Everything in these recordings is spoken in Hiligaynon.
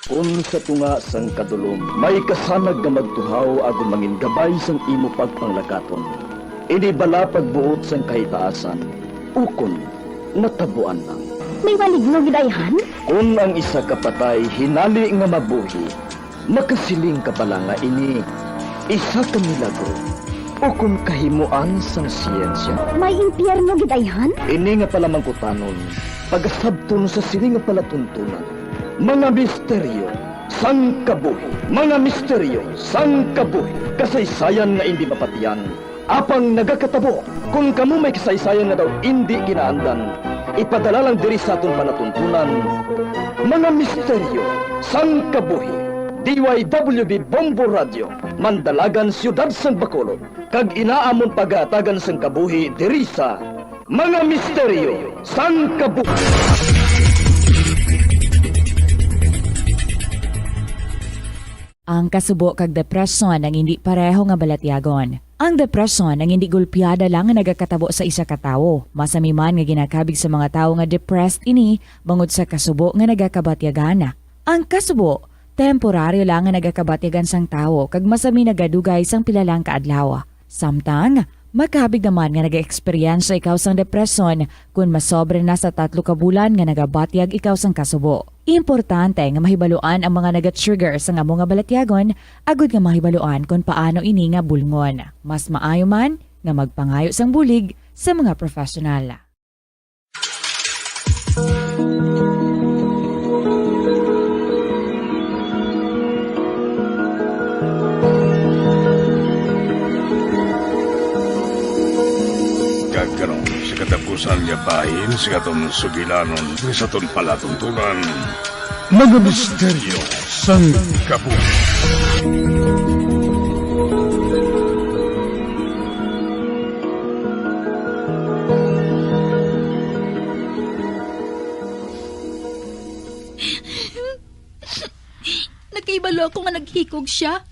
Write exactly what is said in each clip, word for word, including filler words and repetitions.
Kon sa tunga sang kadulom may kasanag nga magtuhaw agod mangin gabay sang imo pagpanglakaton, ini bala pagbuot sang kahitaasan, ukon natabuan lang. May maligno gid, ayhan? Kon ang isa ka patay hinali nga mabuhi, makasiling ka bala nga ini isa ka milagro ukon kahimoan sang siyensya? May impyerno gid, ayhan? Ini nga palamangkutanon, pagasabton sa sini nga palatuntunan. Mga misteryo sang kabuhi. Mga misteryo sang kabuhi. Kasaysayan nga indi mapatian, apang nagakatabo. Kon kamo may kasaysayan nga daw indi ginaandan, ipadala lang diri sa aton palatuntunan. Mga misteryo sang kabuhi. D Y W B Bombo Radio, Mandalagan, Siyudad sang Bacolod, kag ina amon pagahatagan sang kabuhi diri sa Mga Misteryo sang Kabuhi. Ang kasubo kag depresyon ang indi pareho nga balatyagon. Ang depresyon ang indi gulpiada lang nga nagakatabo sa isa ka tawo. Masami man nga ginakabig sa mga tawo nga depressed ini bangod sa kasubo nga nagakabatyagan. Ang kasubo, temporaryo lang nga nagakabatyagan sang tawo kag masami nagadugay sang pila lang ka adlaw. Samtang, makabig naman nga nagaeksperyensya ikaw sang depresyon kon masobra na sa tatlo ka bulan nga nagabatyag ikaw sang kasubo. Importante nga mahibaluan ang mga naga-trigger sang amo nga balatyagon agod nga mahibaluan kon paano ini nga bulngon. Mas maayo man nga magpangayo sang bulig sa mga professional. Kag karon, sa katapusan nga bahin sa aton sugilanon, sa aton palatuntunan, mga misteryo sang kabuhi. Nakahibalo ako nga naghikog sia.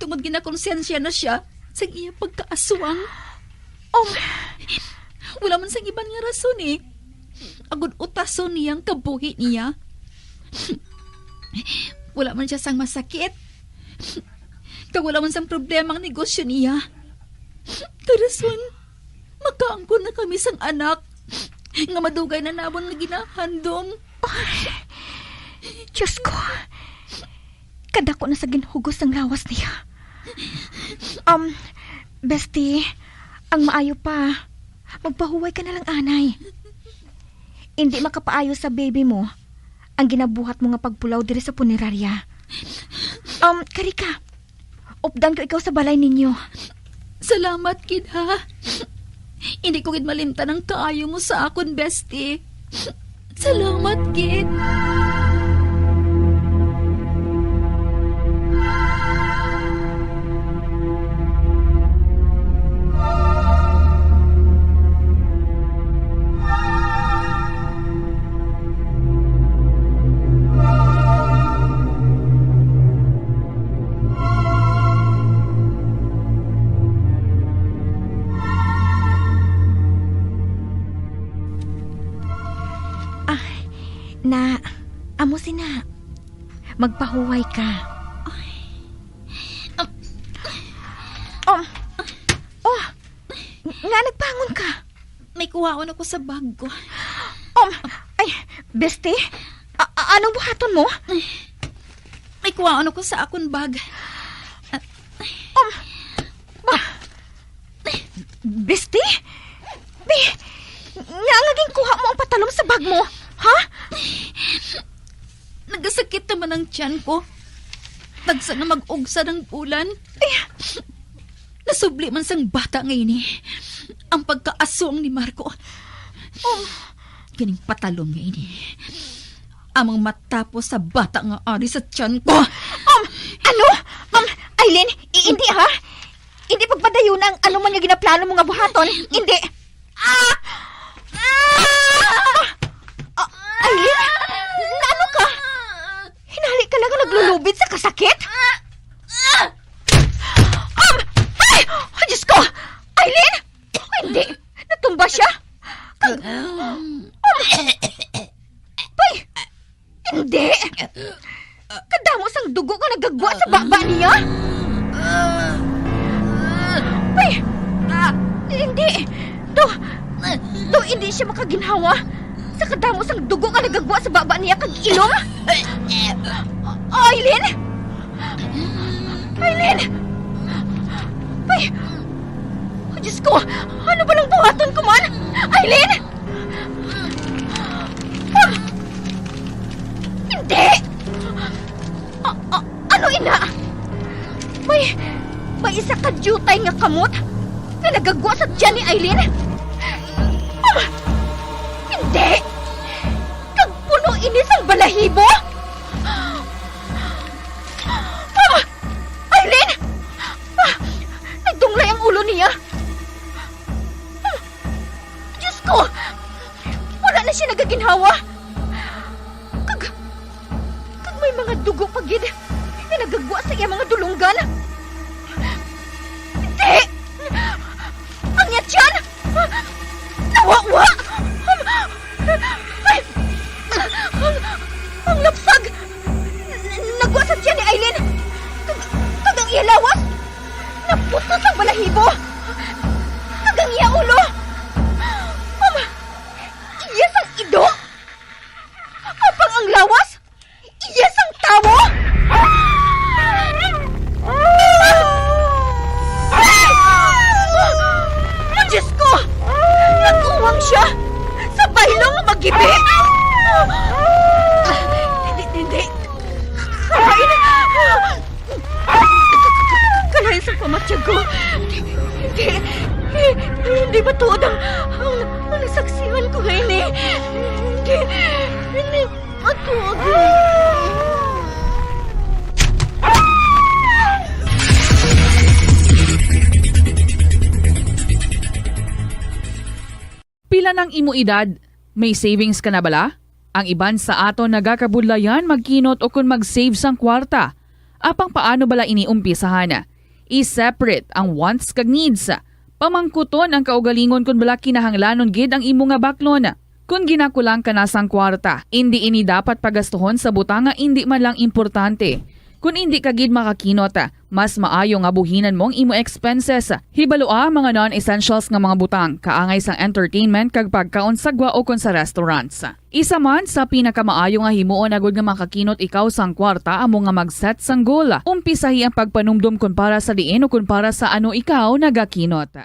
Tungod ginakonsensya na sia sang iya pagkaaswang. Um, wala man sang iban nga rason, eh. Agod utason niya ang kabuhi niya. Wala man sia sang masakit. Kag wala man sang problema ang negosyo niya. Karason, makaangkon na kami sang anak nga madugay na namon nga ginahandom. Ay, Diyos ko. Kadako na sa ginhugos sang lawas niya. Um, bestie, ang maayo pa, magpahuway ka na lang anay. Indi makapaayo sa baby mo ang ginabuhat mo nga pagpulaw diri sa punerarya. Um, kari ka. Updan ko ikaw sa balay ninyo. Salamat gid, ha. Hindi ko gid malimtan ang kaayo mo sa akon, bestie. Salamat gid. Ah, na, amo sina. Magpahuway ka. Um, oh, nga nagbangon ka? May kuhaon ako sa bag ko. Um, ay, beste? A-, a-, anong buhaton mo? May kuhaon ako sa akon bag. Um, ba, beste? Bi, nga nga ginkuha mo ang patalom sa bag mo, ha? Nagasakit naman ang tiyan ko. Tagsa na mag-ugsa ng bulan. Ay, nasubli man sang bata nga ini ang pagkaaswang ni Marco. Oh, kining patalom nga ini amang matapos sa bata nga ari sa tiyan ko. Um, ano? Um, Aileen, i-, hindi ha? Hindi pagpadayuna ang ano man nga ginaplano mo nga buhaton. Hindi. Ah! Ah! Ah, Aileen, naano ka? Hinali ka lang nga naglulubid sa kasakit? Um, ay! Ay, Diyos ko! Aileen! Hindi! Natumba siya! Kag, um, ay! Hindi! Kadamo sang dugo nga nagagwa sa baba niya. Ay, hindi. Do, do, hindi siya makaginhawa. Sa kadamo sang dugo nga nagagwa sa baba niya kag ilong. Aileen! Aileen! Ay! Oh, Diyos ko! Ano ba nang buhaton ko man? Aileen! Ah! Hindi! Ah, ah, ano ina? May, may isa ka diutay nga kamot nga nagagwa sa tiyan ni Aileen? Ah! Hindi! Kag puno ini sang balahibo! Ah! Aileen! Ah! Nagdunglay ang ulo niya! Ah! Diyos ko! Wala na siya nagaginhawa! Kag, kag may mga dugo pa gid nga nagagwa sa iya mga dulonggan! Hindi! Ang iya tiyan! Nawawa! Ay! Ang, ang lapsag! Nagwa sa tiyan ni Aileen! Kag, kag ang iya lawas! Naputos ang balahibo! Kag ang iya ulo! Um, iya sang ido! Apang ang lawas! Iya sang tawo! Ay! Oh, Diyos ko! Nag-uwang siya sa baylo nga magibi! Hindi, hindi. Kalain! Kalain sa pamatyag ko! Hindi, hindi matuod ang, ang, ang nasaksihan ko nga ini! Hindi, hindi! Ato, abi. Pila nang imo edad? May savings ka na bala? Ang iban sa aton nagakabudlayan magkinot ukon mag-save sang kwarta. Apang paano bala ini umpisahan? I-separate ang wants kag needs. Pamangkuton ang kaugalingon kon bala kinahanglanon gid ang imo nga baklon. Kon ginakulang ka na sang kwarta, indi ini dapat pagastuhon sa butang nga indi man lang importante. Kon indi ka gid makakinot, mas maayo nga buhinan mo ang imo expenses. Hibalua ang mga non-essentials nga mga butang, kaangay sang entertainment kag pagkaon sa gwa ukon sa restaurants. Isa man sa pinakamaayo nga himuon agud nga makakinot ikaw sang kwarta amo nga mag-set sang goal. Umpisahi ang pagpanumdom kon para sa diin o kon para sa ano ikaw nagakinot.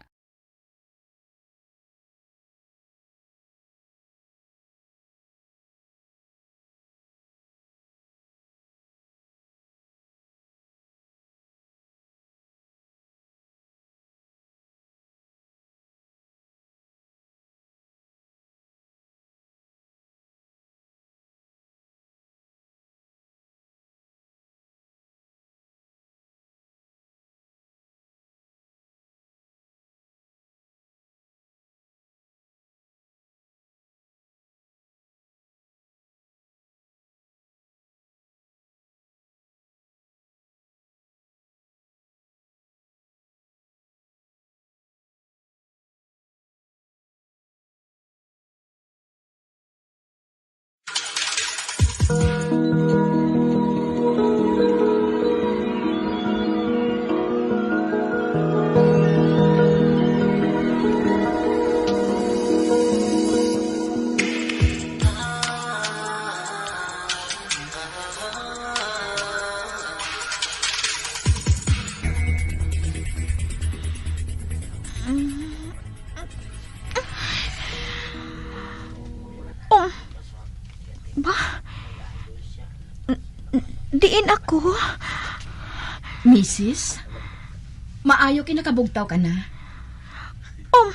Um, ba? N-, n-, diin ako? Misis, maayo kay nakabugtaw ka na. Um,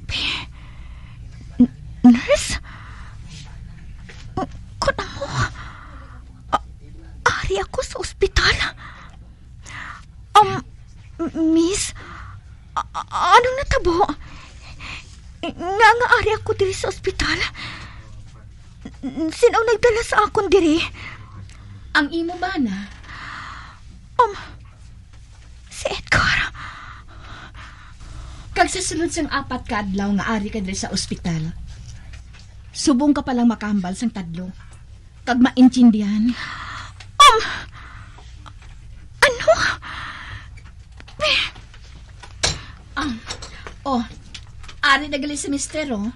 pi-, n-, nurse? Kun amo, a-, ari ako sa ospital. Um, miss, a-, a-, anong natabo? Nga, nga ari ako diri sa ospital? Sino ang nagdala sa akon diri? Ang imo bana. Um, si Edgar. Kag sa sulod sang apat ka adlaw nga ari ka diri sa ospital, subong ka pa lang makahambal sang tadlong kag maintindihan. Ano? Ah, oh, ari na gali si Mister, oh.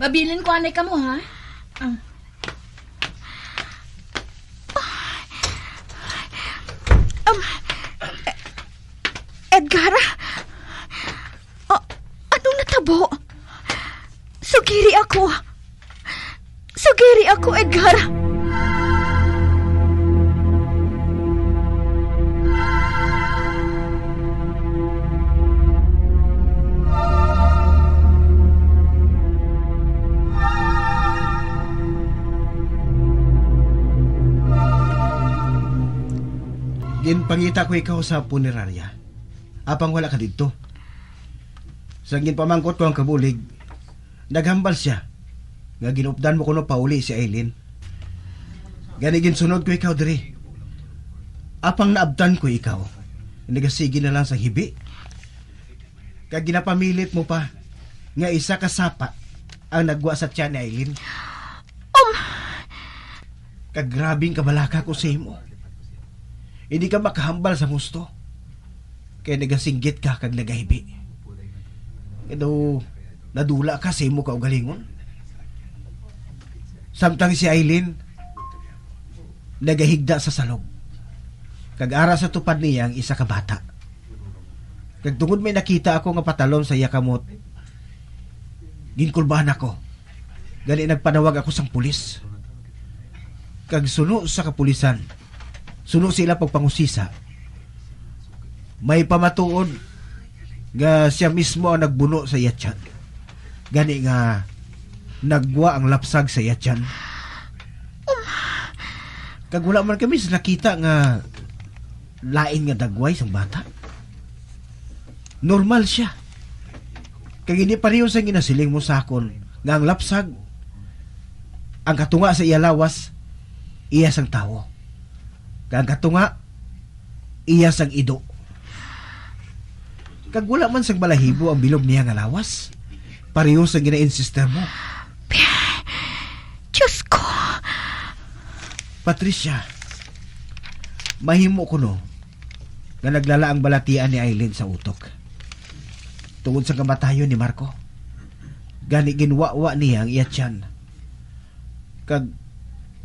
Mabilin ko anay kamo, ha? Ah. Um, Edgar? Ah, anong natabo? Sugiri ako. Sugiri ako, Edgar. Ginpangita ko ikaw sa punerarya, apang wala ka didto. Sa ginpamangkot ko ang kabulig, naghambal sia nga ginupdan mo kuno pauli si Aileen. Gani ginsunod ko ikaw diri. Apang naabtan ko ikaw, nagasigi na lang sa hibi. Kag ginapamilit mo pa nga isa ka sapa ang nagwa sa tiyan ni Aileen. Um. Kag grabing kabalaka ko sa imo. Hindi ka makahambal sa husto. Kay nagasinggit ka kag nagahibi. Pero nadula ka sa imo kaugalingon. Samtang si Aileen, nagahigda sa salog. Kag ara sa tupad niya ang isa ka bata. Kag tungod may nakita ako nga patalom sa iya kamot, ginkulbahan ako. Gani nagpanawag ako sang pulis. Kag suno sa kapulisan, suno sila pagpangusisa, may pamatuod nga sia mismo ang nagbuno sa iya tiyan. Gani nga nagwa ang lapsag sa iya tiyan. Kag wala man kami sa nakita nga lain nga dagway sang bata. Normal sia. Kag hindi pareho sa ginasiling mo sa akon nga ang lapsag, ang katunga sa iya lawas, iya sang tawo. Kag ang katunga, iya sang ido. Kag wala man sang balahibo ang bilog niya nga lawas. Pareho sa gina-insister mo. Diyos ko! Patricia, mahimo kuno nga naglala ang balatian ni Aileen sa utok tungod sa kamatayon ni Marco. Gani ginwawa niya ang iya tiyan. Kag,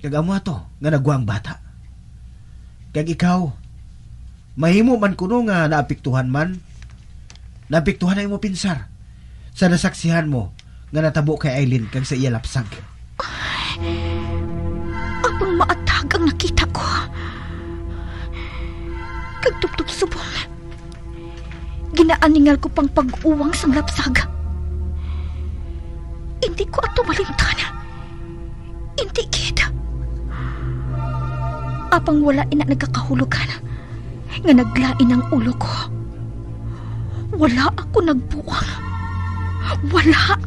kag amo ato nga nagwa ang bata. Kag ikaw, mahimo man kuno nga naapektuhan man. Naapektuhan ang imo pinsar sa nasaksihan mo nga natabo kay Aileen kag sa iya lapsag. Apang maatag ang nakita ko. Kag tubtob subong, ginaaningal ko pang pag-uwang sang lapsag. Indi ko ato malimtan. Indi gid. Apang wala ina nagkakahulugan nga naglain ang ulo ko. Wala ako nagbuang. Wala.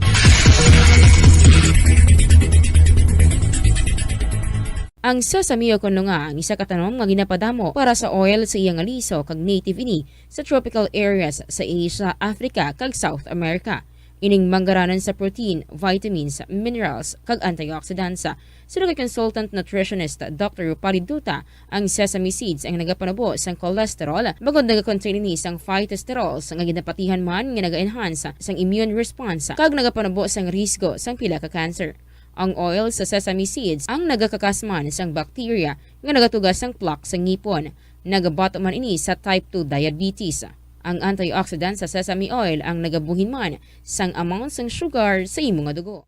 Ang sesame o kuno nga ang isa ka tanom nga ginapadamo para sa oil sa iya nga liso kag native ini sa tropical areas sa Asia, Africa, kag South America. Ining manggaranan sa protein, vitamins, minerals, kag antioxidants. Suno kay consultant nutritionist Doctor Rupali Duta, ang sesame seeds ang nagapanubo sang cholesterol, bangod nagakontain ini sang phytosterols nga ginapatihan man nga naga-enhance sang immune response kag nagapanubo sang risgo sang pila ka cancer. Ang oil sa sesame seeds ang nagakakas man sang bacteria nga nagatuga sang plaque sa ngipon. Nagabato man ini sa type two diabetes. Ang antioxidant sa sesame oil ang nagabuhin man sang amount sang sugar sa imo nga dugo.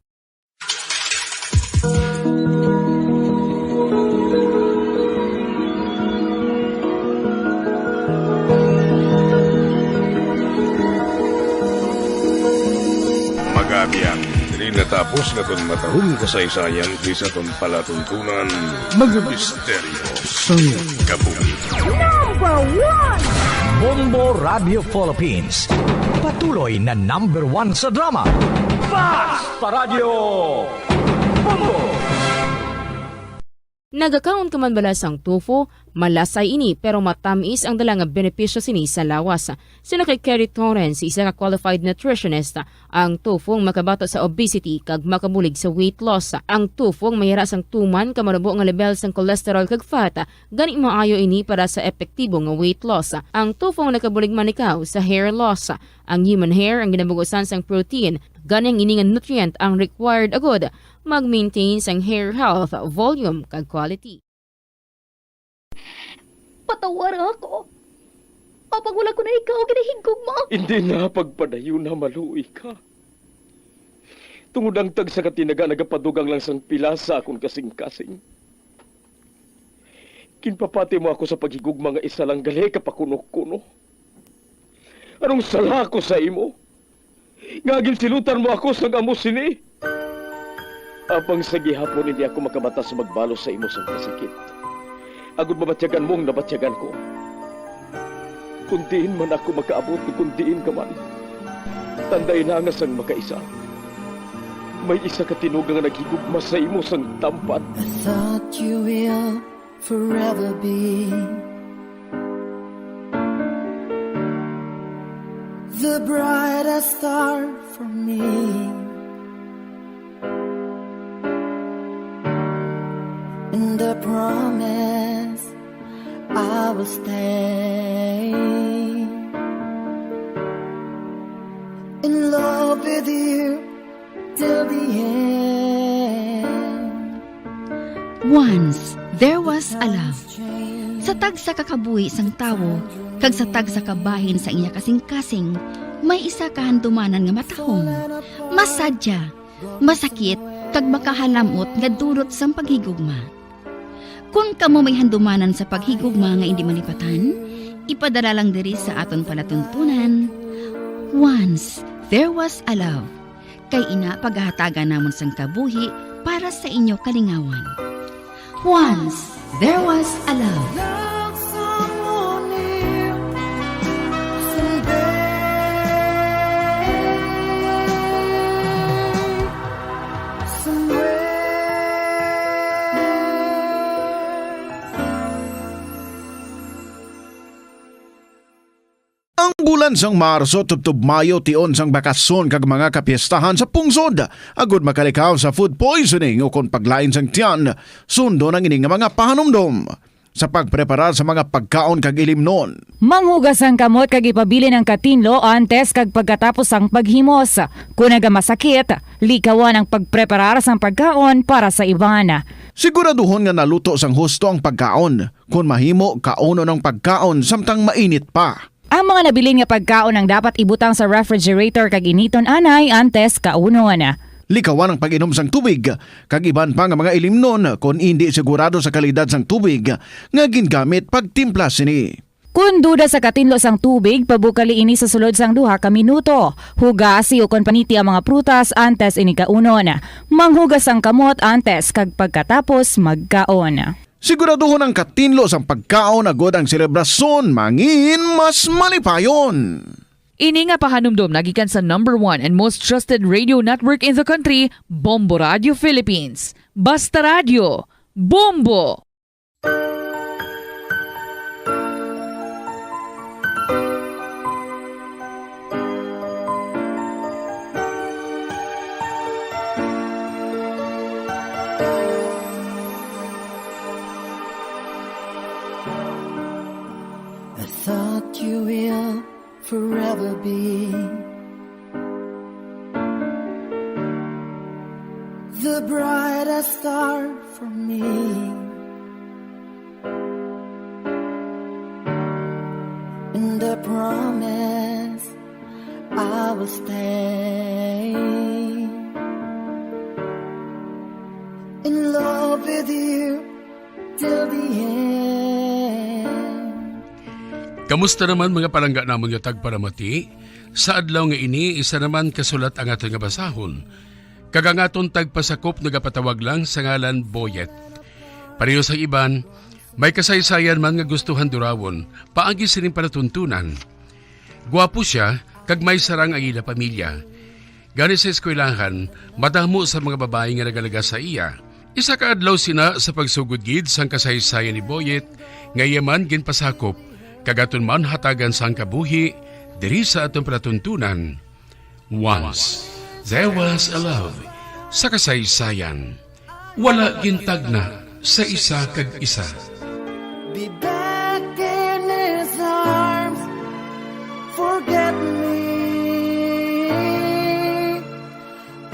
Magabiak, diri natapos naton matahong kasaysayan diri sa aton palatuntunan, mga misteryo sa kabuhi. Number one! Bombo Radio Philippines. Patuloy na number one sa drama. Basta Radyo Bombo! Nagakaon ka man bala sang tofu? Malasay ini, pero matamis ang dala nga benepisyo sini sa lawas. Siling kay Kerry Torrens, isa ka qualified nutritionist, ang tofu ang makabato sa obesity kag makabulig sa weight loss. Ang tofu ang mayara sang tuman ka manubo nga level sang cholesterol kag fat, gani maayo ini para sa epektibo nga weight loss. Ang tofu ang nakabulig man ikaw sa hair loss. Ang human hair ang ginabugusan sang protein, gani ang ini nga nutrient ang required agud mag-maintain sang hair health, volume, kag quality. Patawara ako. Apang wala ko na ikaw ginahigugma. Hindi na, pagpadayon na, maluoy ka. Tungod ang tagsa ka tinaga nagapadugang lang sang pila sa akon kasing-kasing. Ginpapati mo ako sa paghigugma nga isa lang gali ka pakuno-kuno. Anong sala ko sa imo? Nga ginsilutan mo ako sang amo sini? Apang sa gihapon hindi ako makabata sa magbalo sa imo sang kasakit. Agud mabatyagan mo ang nabatyagan ko. Kung diin man ako makaabot, kung diin ka man, tanday na nga sang makaisa, may isa ka tinuga nga naghigugma sa imo sang tampad. I thought you will forever be the brightest star for me. And I promise I will stay in love with you till the end. Once there was a love. Sa tagsa ka kabuhi sang tawo, kag sa tagsa ka bahin sa iya kasing-kasing, may isa ka handumanan nga matahom, masadya, masakit, kag makahalam-ot nga dulot sang paghigugma. Kon kamo may handumanan sa paghigugma nga indi malipatan, ipadala lang diri sa aton palatuntunan. Once there was a love. Kay ina, pagahatagan namon sang kabuhi para sa inyo kalingawan. Once there was a love. Love someone new someday, somewhere. Ang bulan sang Marso tubtob Mayo tion sang bakasyon kag mga kapiestahan sa pungsod. Agud makalikaw sa food poisoning ukon paglain sang tiyan, sundon ang ini nga mga pahanumdom sa pagpreparar sa mga pagkaon kag ilimnon. Manghugas ang kamot kag ipabilin ang katinlo antes kag pagkatapos sang paghimos. Kon nagamasakit, likawan ang pagpreparar sang pagkaon para sa iban. Siguraduhon nga naluto sang husto ang pagkaon. Kon mahimo, kaunon ang pagkaon samtang mainit pa. Ang mga nabilin nga pagkaon ang dapat ibutang sa refrigerator kag initon anay antes kaunon. Likawan ang pag-inom sang tubig kag iban pa nga mga ilimnon kon indi sigurado sa kalidad sang tubig nga gingamit pagtimpla sini. Kon duda sa katinlo sang tubig, pabukali ini sa sulod sang duha ka minuto. Hugasi ukon paniti ang mga prutas antes ini kaunon. Manghugas ang kamot antes kag pagkatapos magkaon. Siguraduhon ang katinlo sang pagkaon agod ang selebrasyon mangin mas malipayon. Ini nga pahanumdom nagikan sa number one and most trusted radio network in the country, Bombo Radio Philippines. Basta Radyo, Bombo! I thought you will forever be the brightest star for me. And I promise I will stay in love with you till the end. Kamusta naman, mga palangga namon nga tagparamati? Sa adlaw nga ini, isa naman ka sulat ang aton nga basahon. Kag ang aton tagpasakop nagapatawag lang sa ngalan Boyet. Pareho sa iban, may kasaysayan man nga gustuhan durawon, paagi sining palatuntunan. Gwapo sia, kag may sarang ang ila pamilya. Gani sa eskwelahan, madamo sa mga babayi nga nagalaga sa iya. Isa ka adlaw sina sa pagsugod gid sang kasaysayan ni Boyet nga iya man ginpasakop, kag aton man hatagan sang kabuhi diri sa aton palatuntunan. Once, there was a love sa kasaysayan. Wala gintagna sa isa kag isa. Be back in his arms. Forget me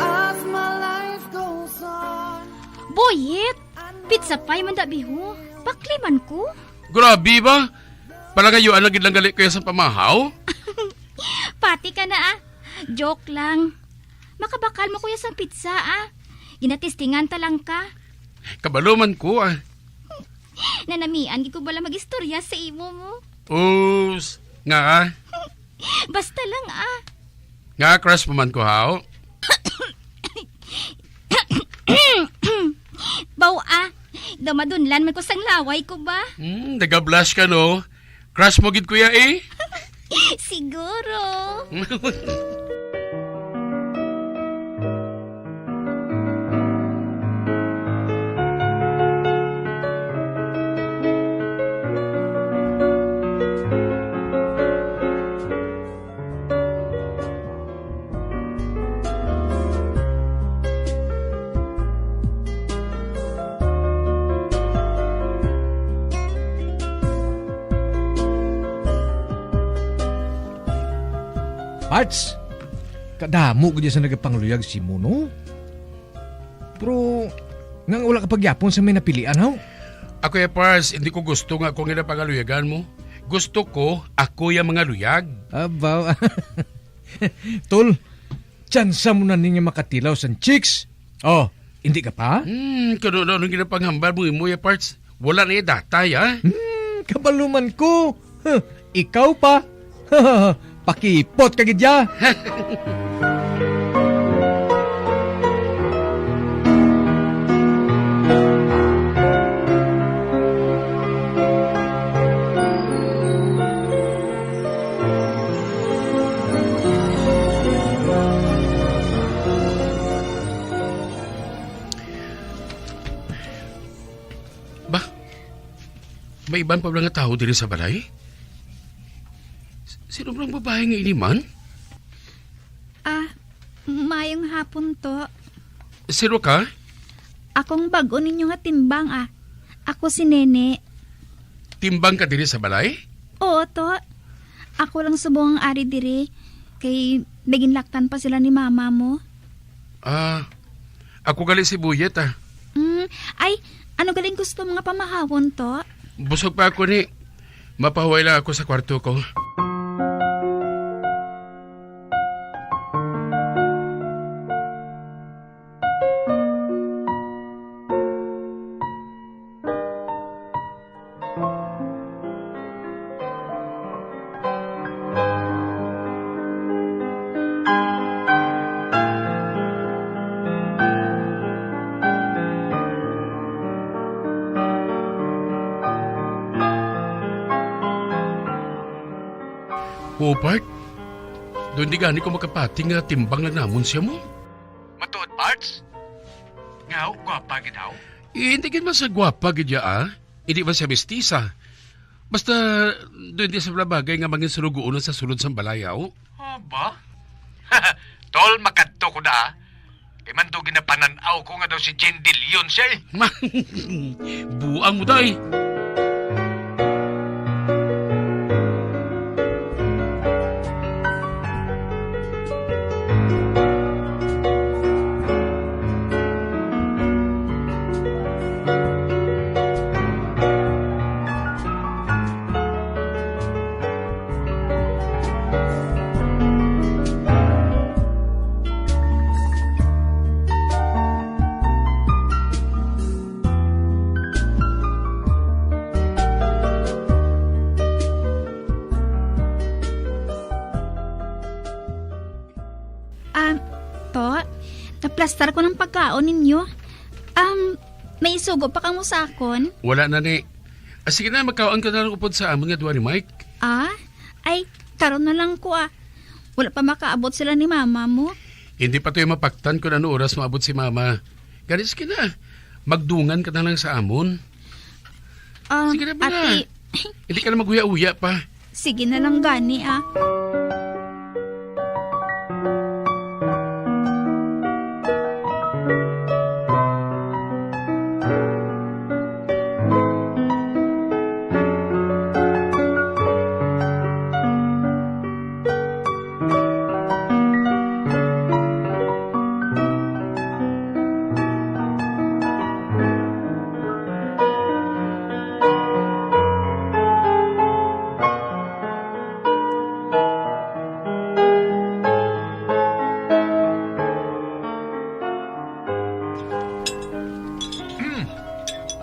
as my life goes on. Boyet, pizza pie man da, biho. Pakli man ko. Grabe ba? Palangayuan na gid lang gali ko iya sang pamahaw. Pati ka na, ah. Joke lang. Makabakal mo, kuya, sang pizza, ah. Ginatistingan ta lang ka. Kabalo man ko, ah. Nanamian gid ko bala mag-istorya sa imo mo. Us, nga, ah? Basta lang, ah. Nga, crush mo man ko, haw? Baw, ah. Daw madunlan man ko sang laway ko ba? Hmm, nagablush ka, no? Crush mo gid, kuya, eh? Siguro. Parts, kadamo gid sa nagapangluyag si Muno. Pero, nga wala ka pagyapon sa may napilian, haw? Ako ya, Pars, hindi ko gusto nga ako nga napangaluyagan mo. Gusto ko, ako ya mangaluyag. Abaw. Tol, tsansa mo na ni nga makatilaw sang chicks. Oh, hindi ka pa? Hmm, kano na anong ginapanghambal mo imo ya, Parts? Wala na yung datay, ha? Hmm, kabaluman ko. Huh, ikaw pa? Pakipot ka gid ya. Ba? May iban pa ba nga tawo diri sa balay? S-, sino ba ang babae nga ini man? Ah, maayong hapon, to. Sino ka? Akong bag-o ninyo nga timbang, ah. Ako si Nene. Timbang ka diri sa balay? Oo, to. Ako lang subong ang ari diri, kay may ginlaktan pa sila ni mama mo. Ah, ako gali si Buyet, ah. Mm, ay, ano galing gusto mo nga pamahawon, to? Busog pa ako ni. Mapahuway lang ako sa kwarto ko. O, Part, daw indi gani ko makapati nga timbang lang namon siya mo. Matuod, Parts? Nga, gwapa gid, haw? Eh, hindi gid man sa gwapa gid ya, ah. Hindi man siya mistisa. Basta, daw indi siya bagay nga mangin surugoon sa sulod sang balay, haw. Ah, ba? Tol, makadto ko na, ah. Kay man to ginapanan-aw ko nga daw si Jane de Leon siya, eh. Buang mo, day. Um, to, naplastar ko ng pagkaon ninyo. Um, may isugo pa kamo sa akon? Wala na ni. Ah, sige na, magkaon ka na lang upod sa amon nga duha ni Mike. Ah? Ay, karon na lang ko, ah. Wala pa makaabot sila ni mama mo. Hindi pa to yung mapaktan kung ano oras maabot si mama. Gani, sige na. Magdungan ka na lang sa amon. Ah, Sige na, bala. Ate. Hindi ka na maghuya-huya pa. Sige na lang gani, ah.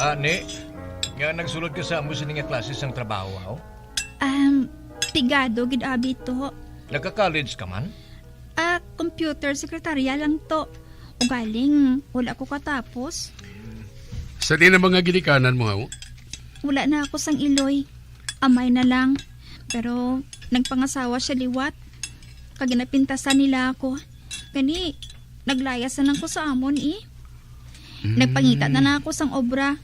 Ani, nga nagsulod ka sa amo sini nga klase sang trabaho, haw? Um, pigado gid abi to. Nagka-college ka man? Ah, computer secretary lang to. Ugaling, wala ko katapos. Sa di na mga ginikanan mo, haw? Wala na ako sang iloy. Amay na lang. Pero nagpangasawa siya liwat. Kag ginapintasan nila ako. Gani, naglayas na lang ko sa amon, eh. Mm. Nagpangita na lang ako sang obra.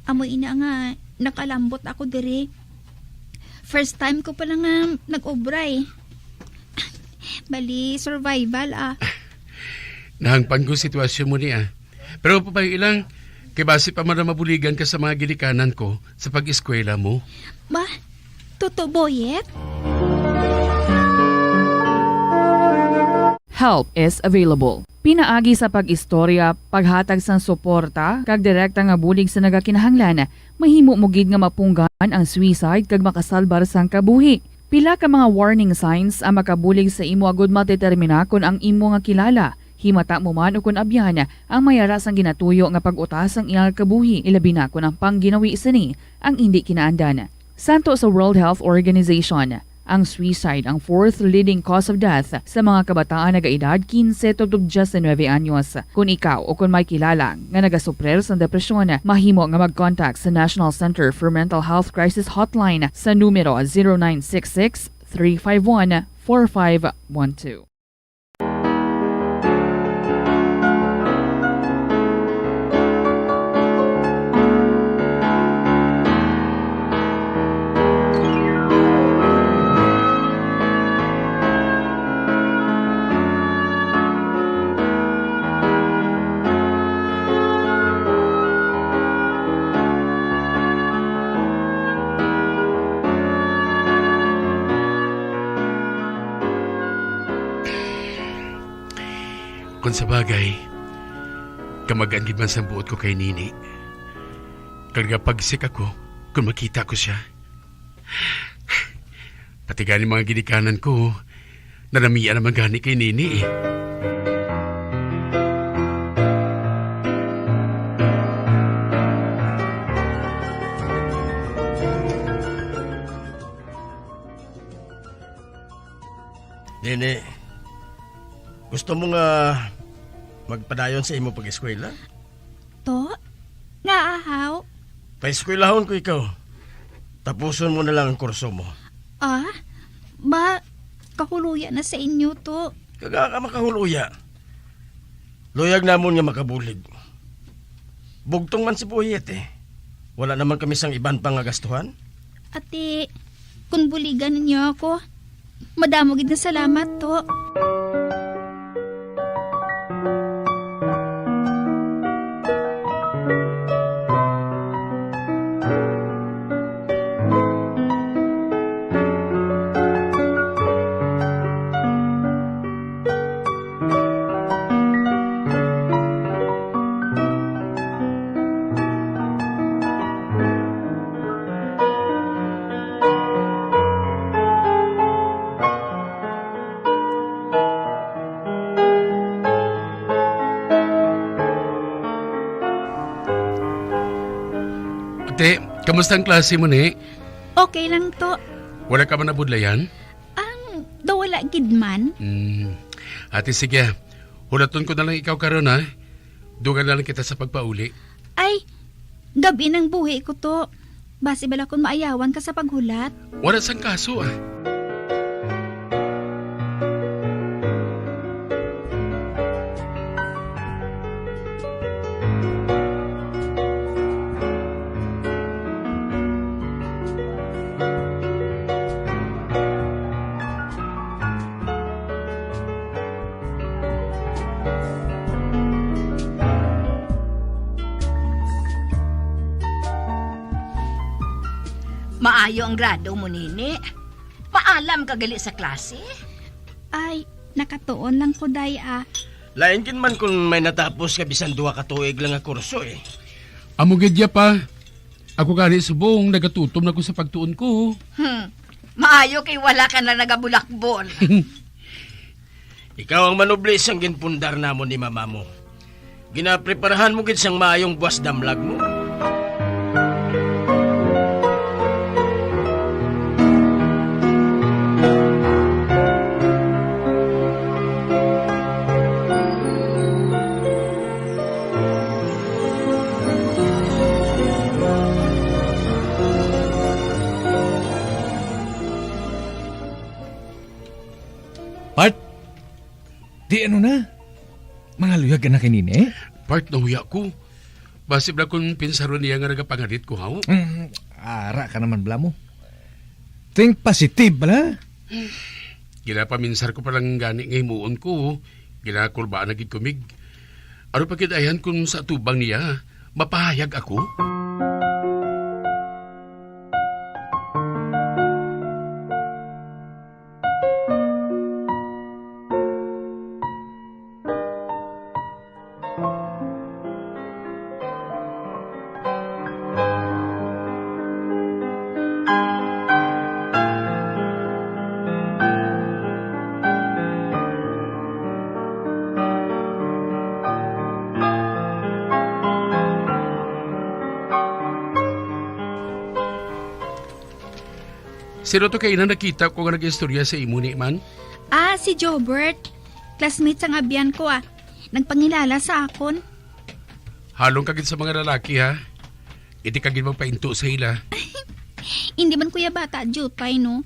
Amo ina nga, nakalambot ako diri. First time ko pala nga nag-obra, eh. Bali, survival, ah. Nahangpan ko sitwasyon mo ni, ah. Pero papayo lang, kay basi pa man mabuligan ka sa mga ginikanan ko sa pag-eskwela mo. Ba? Tuto, Boyet? Help is available. Pinaagi sa pag-istorya, paghatag sang suporta, kag direkta nga bulig sa nagakinahanglan, mahimo mo gid nga mapunggan ang suicide kag makasalbar sang kabuhi. Pila ka mga warning signs ang makabulig sa imo agud madetermina kon ang imo nga kilala, himata mo man o kon abyan, ang may ara sang ginatuyo nga pag-uta sang iyang kabuhi, ilabi na kon ang pangginawi sini ang indi kinaandan. Santo sa World Health Organization, ang suicide ang fourth leading cause of death sa mga kabataan nagaedad quince tubtob diecinuebe anyos. Kon ikaw o kon may kilala nga nagasuprir sang depresyon, mahimo nga mag-contact sa National Center for Mental Health Crisis Hotline sa numero zero nine six six, three five one, four five one two. Kon sa bagay, kamag-an gid man sang buot ko kay Nini. Kag nagapagsik ako kon makita ko sia. Pati gani mga ginikanan ko, nanamian naman gani kay Nini, eh. Nini, gusto mo nga magpadayon sa imo pag-eskwela? To? Ngaa, haw? Paeskwelahon ko ikaw. Tapuson mo na lang ang kurso mo. Ah? Ba, kahuloya na sa inyo to. Kag ngaa ka makahuloya? Luyag namon nga makabulig. Bugtong man si Boyet, eh. Wala naman kami sang iban pa nga gastuhan. Ati, kung buligan ninyo ako, madamo gid nga salamat to. Ate, kamusta ang klase mo ni? Okay lang to. Wala ka man nabudlayan? Ang daw wala gid man. Hmm. Ate, sige. Hulaton ko na lang ikaw karon, ha? Dugang na lang kita sa pagpauli. Ay, gabi nang buhi ko to. Basi bala kung maayawan ka sa paghulat. Wala sang kaso, ah. Maayo ang grado mo, Nini. Maalam ka gali sa klase. Ay, nakatuon lang ko, Day, ah. Lain gid man kon may natapos ka bisan duha ka tuig lang nga kurso, eh. Amo gid ya, Pa. Ako gani subong nagatutom na ko sa pagtuon ko. Hmm. Maayo kay wala ka na nagabulakbol. Ikaw ang manubli sang ginpundar namon ni mama mo. Ginapreparahan mo gid sang maayong buwas damlag mo. Part, di ano na? Mga luyag ka na kay Nini? Part, nahuya ko. Basi bala kung pinsaron niya nga nagapangadit ko, haw? Mm, ara ka naman, bala mo. Think positive, bala. Ginapaminsar ko pa lang gani nga himuon ko. Ginakulbaan na gid ko, Mig. Ano pa gid ayhan kung sa atubang niya, mapahayag ako? Sino to kay ina nakita ko nga nag-istorya sa imo ni man? Ah, si Jobert. Classmate sang abyan ko, ah. Nagpangilala sa akon. Halong ka gid sa mga lalaki, ha? Indi ka gid magpainto sa ila. Indi man ko ya bata diutay, no?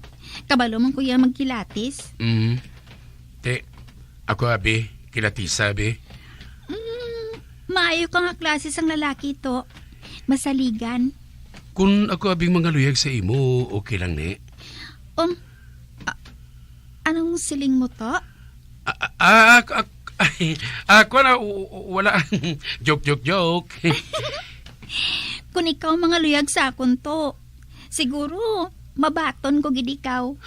Kabalo man ko ya magkilatis. Mm. Te, ako, abi, kilatisa, abi. Mm, maayo ka nga klase sang lalaki to. Masaligan. Kun ako, abi, mangaluyag sa imo, okay lang, ni? Um, a-, anong siling mo to? Ah, ah, ah, ak-, ak-, ay, ah, kuwan, ah, w-, w-, wala. Joke, joke, joke. Kung ikaw mangaluyag sa akon to, siguro mabaton ko gid ikaw.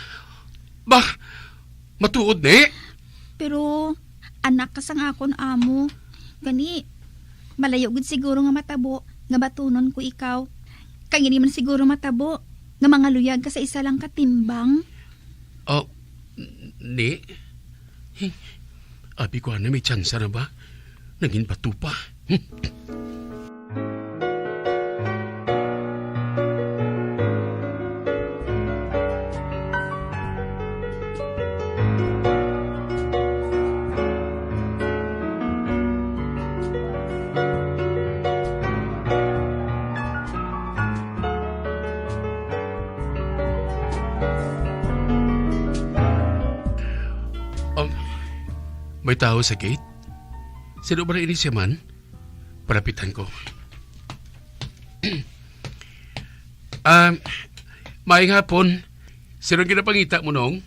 Bah, matuod ni? Pero anak ka sang akon amo. Gani, malayo gid siguro nga matabo nga batunon ko ikaw. Kag indi man siguro matabo nga mangaluyag ka sa isa lang ka timbang. Oh, n-, ni? Hi, abi ko, ano, may tsansa na ba? Nangin bato pa. Hmm. Um, may tao sa gate? Sino ba ini siya man? Palapitan ko. Ah, maayong hapon. Sino ang ginapangita mo, Nong?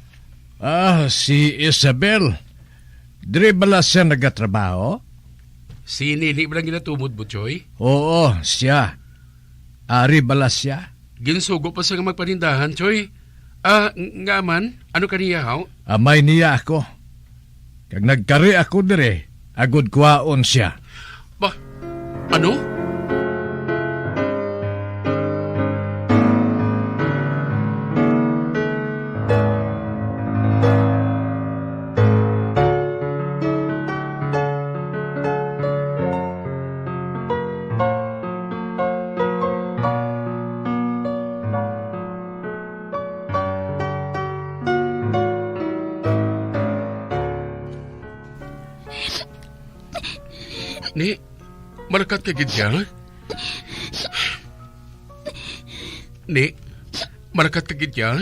Ah, si Isabel. Diri bala siya nagatrabaho? Si Nini ba lang ginatumod mo, Choy? Oo, siya. Ari bala siya? Ginsugo pa siya nga magpanindahan, Choy. Ah, ng-, nga man, ano ka niya, haw? Amay niya ako. Kag nagkari ako diri, agod kuhaon sia. Ba, ano? Ni, malakat ka gid ya? Ni, malakat ka gid ya?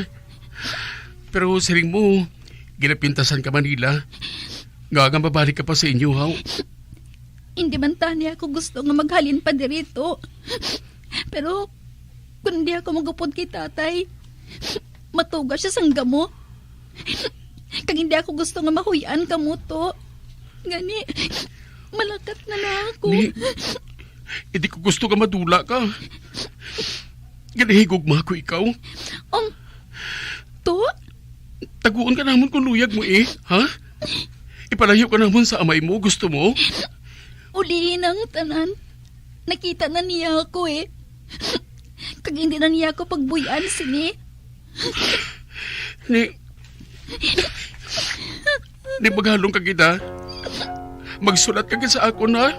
Pero siling mo, ginapintasan ka man nila. Nga nga mabalik ka pa sa inyo, haw? Hindi man tani ako gusto nga maghalin pa diri to. Pero kung hindi ako magupod kay tatay, matuga siya sang gamo. Kag hindi ako gusto nga mahuy-an kamo to. Gani, malakat na lang ako. Ni, hindi ko gusto nga madula ka. Ginahigugma ko ikaw. Um, to? Taguon ka namon kung luyag mo, eh, ha? Ipalayo ka namon sa amay mo, gusto mo? Ulihi na ang tanan. Nakita na niya ako, eh. Kag hindi na niya ako pagbuy-an sini. Ni, ni maghalong ka gid, ha? Magsulat ka gid sa akon, ha?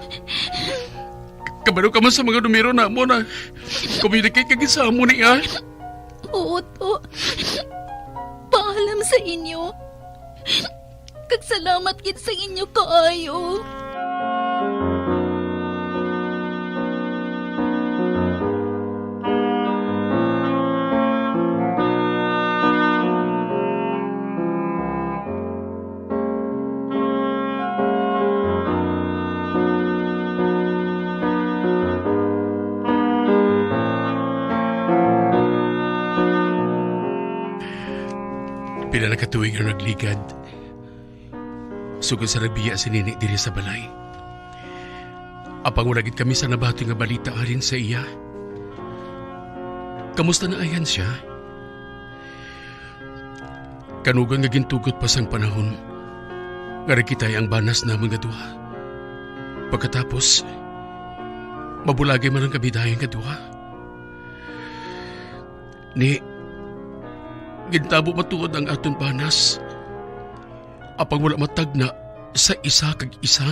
Kabalo ka man sa mga numero namon, ha? Communicate ka gid sa amon, eh, ha? Oo, to. Paalam sa inyo. Kag salamat gid sa inyo kaayo. Pila na ka tuig ang nagligad, sugod sa nagbiya si Nini diri sa balay. Apang wala gid kami sa nabati nga balita halin sa iya. Kamusta na ayan siya? Kanugon nga gintugot pa sang panahon nga nagkitay ang banas namon nga duha. Pagkatapos, mabulagay man lang kami dayon nga duha. Ni, gintabo matuod ang aton banas, apang wala matagna sa isa kag isa.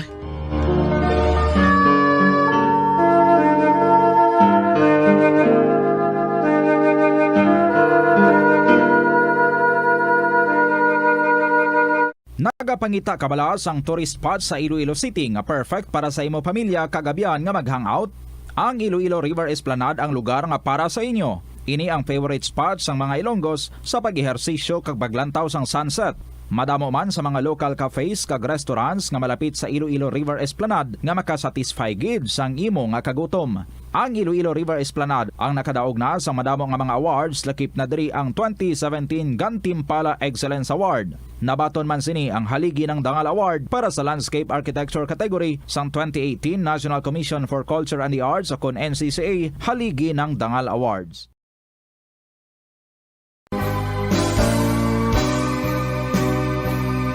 Nagapangita ka bala sang tourist spot sa Iloilo City nga perfect para sa imo pamilya kag abyan nga mag-hangout? Ang Iloilo River Esplanade ang lugar nga para sa inyo. Ini ang favorite spot sang mga Ilonggos sa pag-ehersisyo kag paglantaw sang sunset. Madamo man sa mga local cafes kag restaurants nga malapit sa Iloilo River Esplanade nga makasatisfy gid sang imo nga kagutom. Ang Iloilo River Esplanade ang nakadaog na sa madamo nga mga awards, lakip na diri ang twenty seventeen Gantimpala Excellence Award. Nabaton man sini ang Haligi ng Dangal Award para sa Landscape Architecture category sang twenty eighteen National Commission for Culture and the Arts, o kon N C C A Haligi ng Dangal Awards.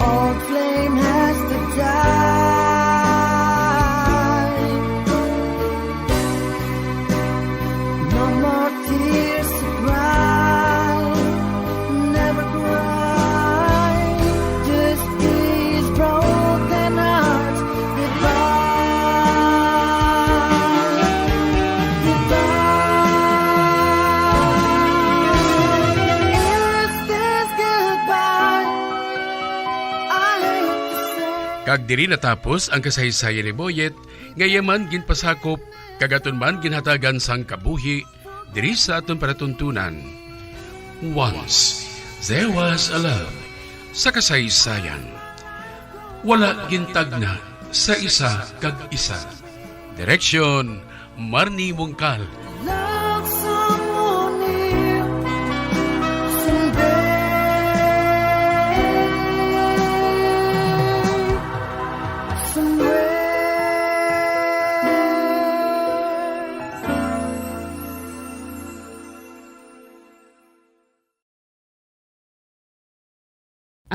Old flame has to die. No more tears to cry. Never cry. Just these broken hearts. Goodbye. Goodbye. Is this goodbye? I hate to say. Kag diri natapos ang kasaysayan ni Boyet, nga iya man ginpasakop, kag aton man ginhatagan sang kabuhi diri sa aton palatuntunan. Once there was a love. Sa kasaysayan, wala gintagna sa isa kag isa. Direksyon, Marnie Mungkal. Love someone new someday, somewhere.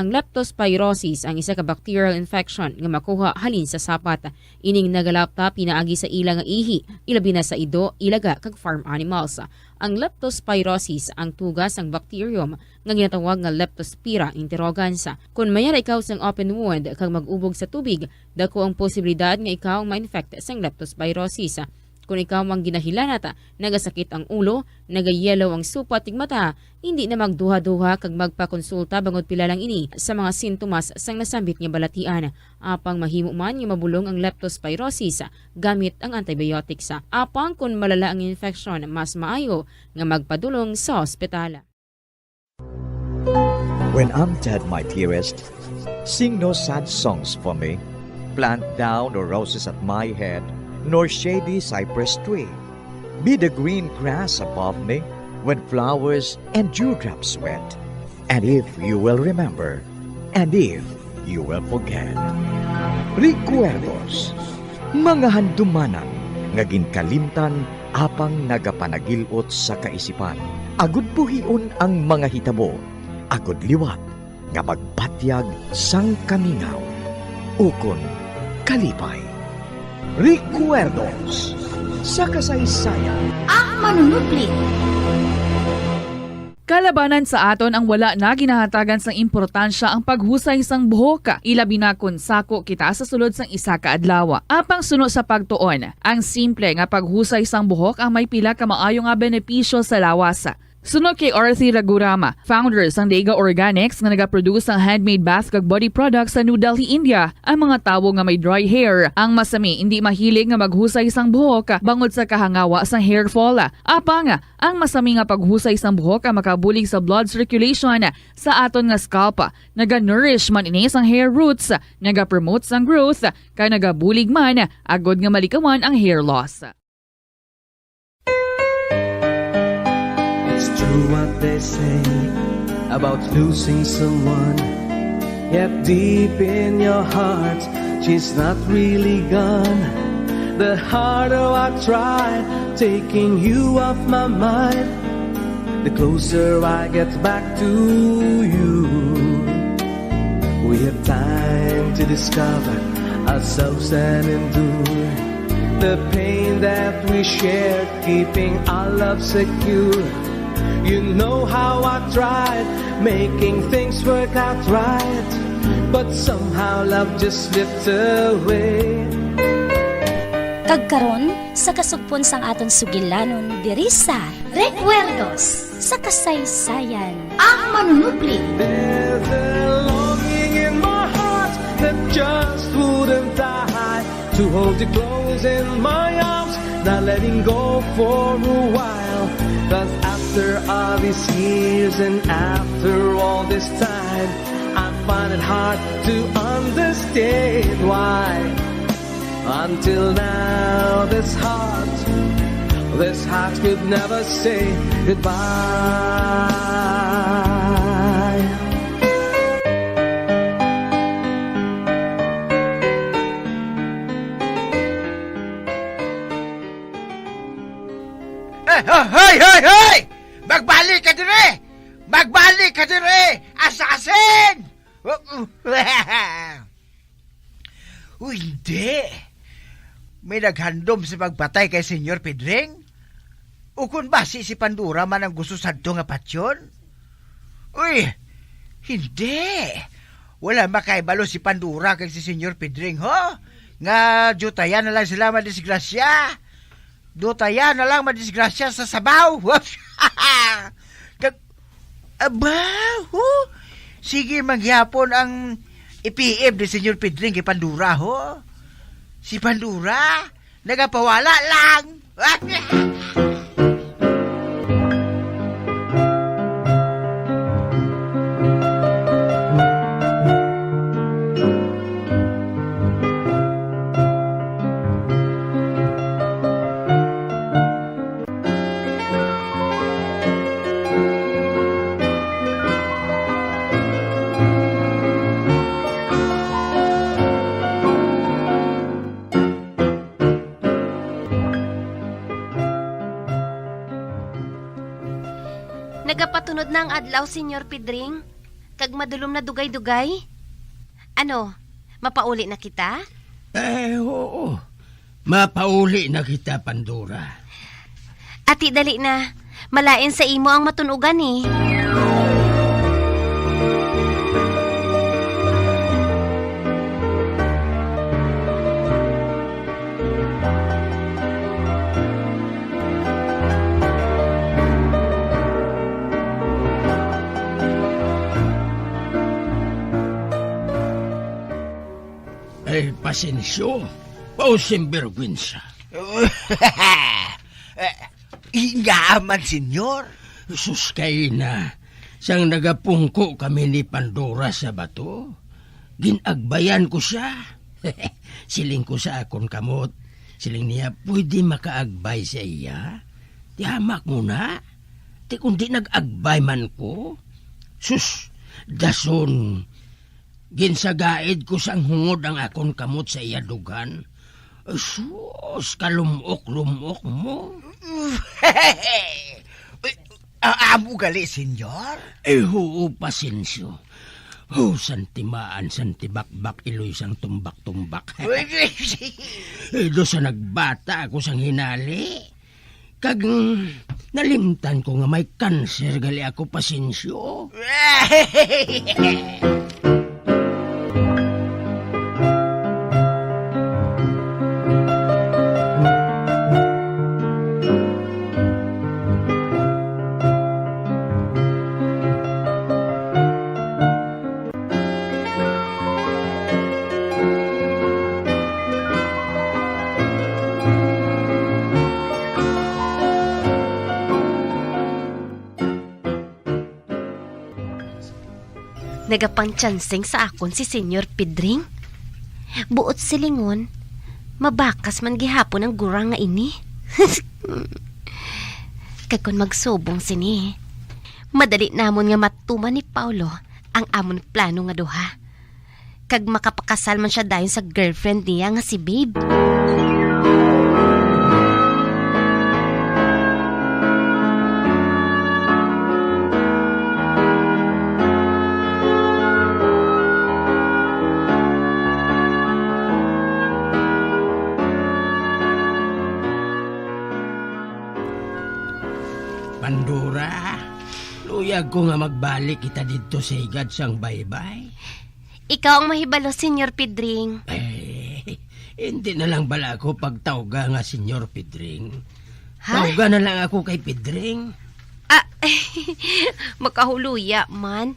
Ang leptospirosis ang isa ka bacterial infection nga makuha halin sa sapat. Ining nagalapta pinaagi sa ila nga ihi, ilabi na sa ido, ilaga, kag farm animals. Ang leptospirosis ang tuga sang bacterium nga ginatawag nga Leptospira interrogans. Kon mayara ikaw sang open wound kag mag-ubog sa tubig, dako ang posibilidad nga ikaw ma-infect sang leptospirosis. Kon ikaw ang ginahilanat, nagasakit ang ulo, nagayellow ang supat ning mata, hindi na magduha-duha kag magpakonsulta bangod pila lang ini sa mga sintomas sang nasambit nga balatian. Apang mahimo man nga mabulong ang leptospirosis gamit ang antibiotics. Apang kon malala ang infection, mas maayo nga magpadulong sa ospital. When I'm dead, my dearest, sing no sad songs for me. Plant thou no roses at my head, nor shady cypress tree. Be the green grass above me when flowers and dewdrops wet. And if you will remember, and if you will forget. Recuerdos, mga handumanan nga ginkalimtan Apang nagapanagil-ot sa kaisipan, agud buhion ang mga hitabo, agud liwat nga magbatyag sang kamingaw ukon kalipay. Recuerdos sa kasaysayan. Ang manunupli. Kalabanan sa aton ang wala na ginahatagan sang importansya ang paghusay sang buhok, ilabi na kon sako kita sa sulod sang isa ka adlaw. Apang suno sa pagtuon, ang simple nga paghusay sang buhok ang may pila ka maayo nga benepisyo sa lawas. Suno kay Arthi Ragurama, founder sang Dega Organics nga nagaproduce sang handmade bath kag body products sa New Delhi, India, ang mga tawo nga may dry hair ang masami indi mahilig nga maghusay sang buhok bangod sa kahangawa sang hair fall. Apang ang masami nga paghusay sang buhok ang makabulig sa blood circulation sa aton nga scalp. Naga-nourish man ini sang hair roots, nagapromote sang growth, kag nagabulig man agod nga malikawan ang hair loss. It's true what they say about losing someone. Yet deep in your heart, she's not really gone. The harder I try taking you off my mind, the closer I get back to you. We have time to discover ourselves and endure the pain that we shared, keeping our love secure. You know how I tried making things work out right, but somehow love just slipped away. Kag karon, sa kasugpon sang aton sugilanon diri sa Recuerdos sa Kasaysayan, ang manunupli. There's a longing in my heart that just wouldn't die, to hold you close in my arms, not letting go for a while. Cause after all these years and after all this time, I find it hard to understand why until now this heart, this heart could never say goodbye. Eh, oh, hoy, hoy, hoy! Magbalik ka dire! Magbalik ka dire! Assassin! Uy, hindi! May naghandom sa pagpatay kay Senyor Pedring? Ukon basi si Pandora man ang gusto sadto nga patyon? Uy, hindi! Wala makahibalo si Pandora kag si Senyor Pedring, ho? Nga diyutayan na lang sila madisgrasya. Diyutayan na lang madisgrasya sa sabaw. Kag, aba, ho? Sige man gihapon ang ipiib ni Senyor Pedring kay Pandora, ho? Si Pandora, nagapawala lang. Nagapatunod na ang adlaw, Senyor Pedring, kag madulom na dugay-dugay. Ano, mapauli na kita? Eh, oo. Mapauli na kita, Pandora. Ati, dali na. Malain sa imo ang matun-ugan, eh. Ay, pasensyo, pau sinbergwensa. Eh, ingaa man, senyor? Sus, kay na, sang nagapungko kami ni Pandora sa bato, gin-agbayan ko siya. Siling ko sa akon kamot, siling niya, "Pwede makaagbay sa iya? Ti hamak mo na, ti kundi nag-agbay man ko." Sus, dason, ginsagaid ko sang hungod ang akon kamot sa iya dughan, Sus, kalumok-lumok mo. Ah, amo gali, senyor? Eh, huo, Pasensyo. Oh, santimaan, santibakbak, iloy sang tumbak-tumbak. Uy, Eh, do sa nagbata ako sang hinali. Kag, mm, nalimtan ko nga may kanser gali ako, Pasensyo. Nagapangtiyansing sa akon si Senyor Pedring. Buot silingon, mabakas man gihapon ang gurang nga ini. Kag kon magsubong sini, madali namon nga matuman ni Paulo ang amon plano nga duha, kag makapakasal man sia dayon sa girlfriend niya nga si Babe. Pandora, luyag ko nga magbalik kita didto sa higad sang baybay. Ikaw ang mahibalo, Senyor Pedring. Eh, hindi na lang bala ako pagtawga nga Senyor Pedring. Ha? Tawga na lang ako kay Pedring. Ah, makahuluya man.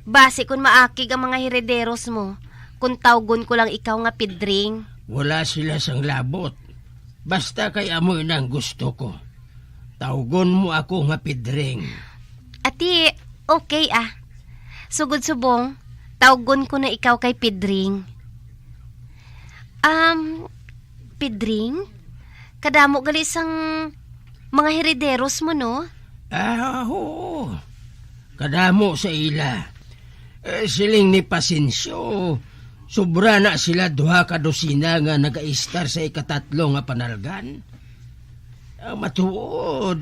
Basi kon maakig ang mga herederos mo, kung tawgon ko lang ikaw nga Pedring. Wala sila sang labot. Basta kay amo ina ang gusto ko. Tawgon mo ako nga Pedring. Ati, okay, ah. Sugod subong, tawgon ko na ikaw kay Pedring. Um, Pedring? Kadamo gali sang mga herederos mo, no? Ah, oo. Kadamo sa ila. Eh, siling ni Pasensyo, sobra na sila duha ka dosina nga nagaistar sa ikatatlo nga panalgan. Ang matuod,